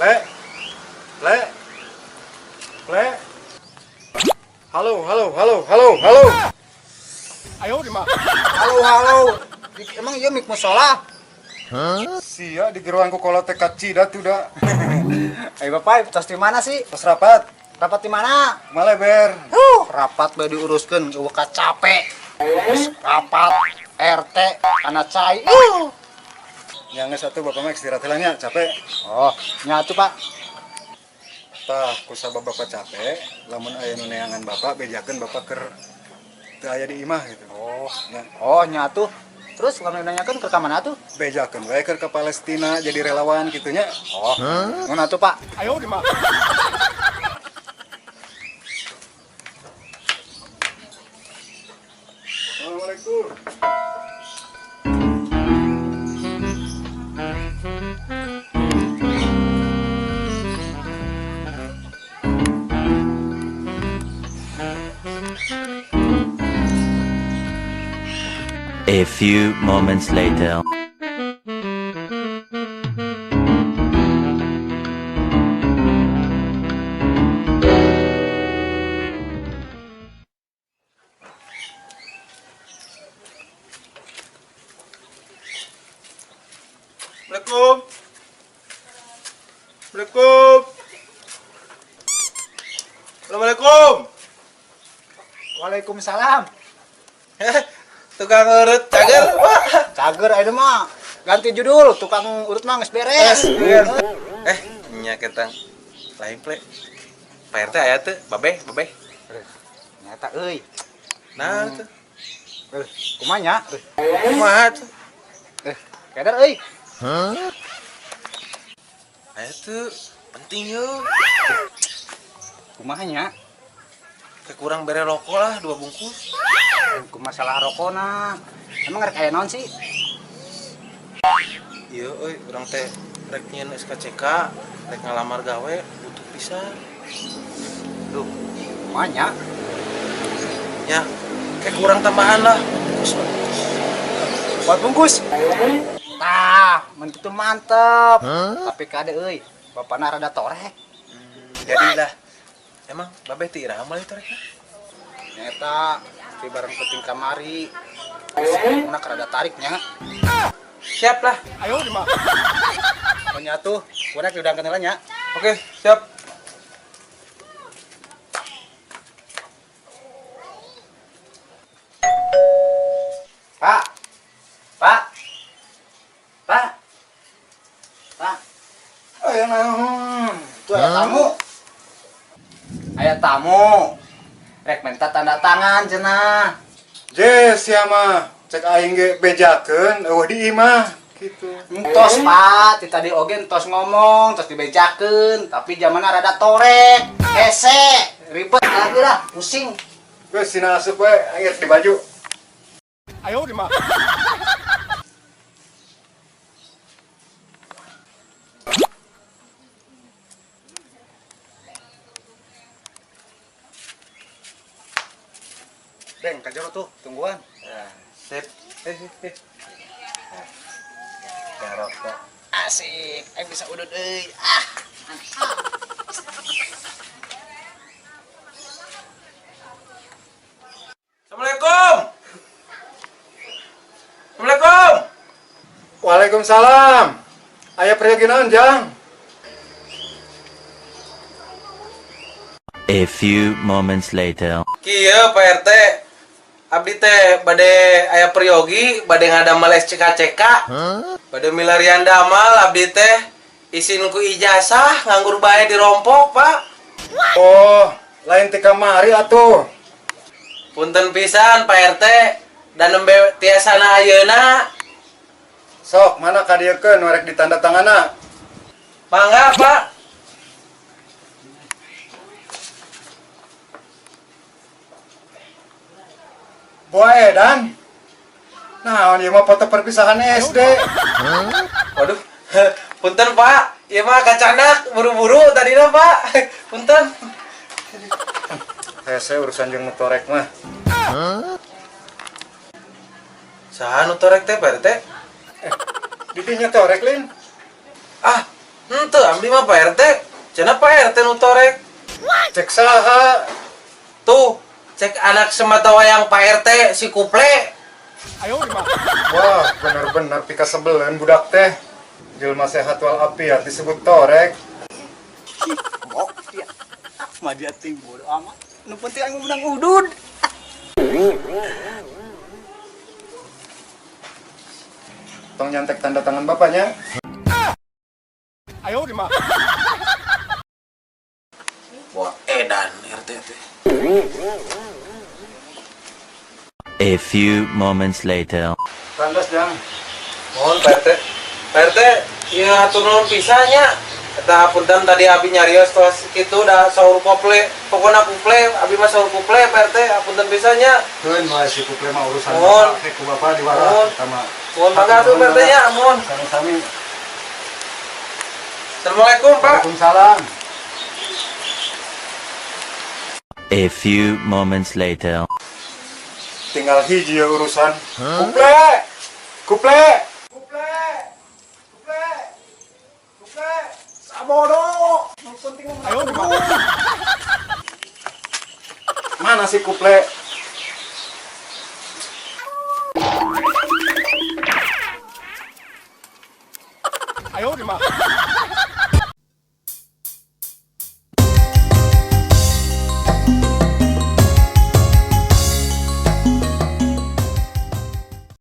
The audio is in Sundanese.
Le. Le. Le. Halo, halo, halo, halo, halo. Ayo di mah. Halo, halo. Emang iya mik musola? Sia di geruang ku kolot teh kacida tuh da. Ayo Bapak, tos di mana sih? Tos rapat, Rapat di mana? maleber. Rapat bae diuruskeun, eueuh capek. Geus rapat RT kana cai. Yang satu bapak mah istirahat heula nya, capek. Oh, nyatu Pak. Tah, kusabab bapak capek, lamun aya nu neangan bapak bejakeun bapak keur teu aya di imah gitu. Oh, Nah, oh nyatu. Terus lamun nanyakeun ke mana tuh? Bejakeun we keur ke Palestina jadi relawan gitu nya. Oh, ngono atuh Pak. Ayo di mah. Assalamualaikum. A few moments later. Assalamualaikum. Assalamualaikum. Assalamualaikum. Waalaikumsalam. Tukang urut cager, Pak. Cager ayeuna mah. Ganti judul, tukang urut mah geus beres. Eh, nya kentang lain ple. Pak RT aya teu? Babeh, babeh. Nyata euy. Nah, tuh. Eh, kumaha nya? Kumaha tuh? Eh, keder euy. Aya tuh penting yo. Kumaha nya? Kekurang bere rokok lah 2 bungkus. Ku masalah rokona. Emang rek aya naon sih? Iya euy, urang teh rek nyieun SKCK, rek ngalamar gawe butuh pisan. Duh, kumaha nya? Ya, kayak kurang tambahan lah. Bungkus lah. Buat bungkus. Tah, mun kitu mantep. Tapi kade euy, bapana rada torek. Jadilah. Emang babeh teh iraha meuli torekna? Nyata di barang penting kamari. Muna rada tariknya. Siap lah. Ayo di mah. Nya tuh, kurang diundangkeun heula nya. Oke, siap. Pak. Pak. Pak. Pak. Aya naon? Itu aya tamu. Aya tamu. Rek minta tanda tangan cenah. Je, sia mah cek aing ge bejakeun eueuh di imah gitu. Entos Pak, ti tadi oge entos ngomong, terus dibejakeun, tapi zamanna rada torek, hese, ribet lagi lah, pusing. Geus sina asup we, aing di baju. Ayo di mah. Beng, ka jero tuh, tungguan. Ya, sip. Ya, rokok. Asik, aing bisa udut euy. Ah. Assalamualaikum. Assalamualaikum. Waalaikumsalam. Aya peryogi naon, Jang? A few moments later. Kieu Pak RT. Abdi teh bade aya peryogi, bade ngadamel SCKCK. Bade milarian damal abdi teh isin ku ijazah nganggur bae dirompok, Pak. Oh, lain ti kamari atuh. Punten pisan Pak RT dan nembe tiasana ayeuna. Sok, mana kadiekeun nu rek ditanda tanganna? Mangga, Pak. Boy, Dan. Nah, ieu mah foto perpisahan SD. Waduh, punten Pak. Ieu mah kacanak buru-buru tadina Pak. Punten. Hese urusan jeung nu torek mah. Saha nu torek teh, Pak RT? Didinya torek, Lin. Ah, Henteu abdi mah, Pak RT. Cenah Pak RT nu torek. Cek saha? Tuh, cek anak semata wayang Pak RT si Kuple. Wah, bener-bener pikasebeleun budak teh. Jelma sehat wal afiat disebut torek. Oh, iya. Mah dia ting bodo amat. Nu penting aing menang udud. Tong nyantek tanda tangan bapaknya. Wah, edan RT teh. A few moments later. Tandas, Jang. Mohon Pak RT. Pak RT, ieu hatur nuhun pisan nya. Eta punten tadi abi nyarios tos kitu da saur kople. Pokona kuple, abi mah saur kuple Pak RT, apunten pisan nya. Keun mah si kuple mah urusan Mohon. bapak, ku bapak diwarah Mohon. eta mah. Mohon mangga tuh Pak RT nya, mohon. Sami-sami. Assalamualaikum, Pak. Waalaikumsalam. A few moments later. Tinggal hiji ya urusan. Kuple! Kuple! Kuple! Kuple! Kuple! Sabodo. Nu penting mah menang udud. Mana si kuple?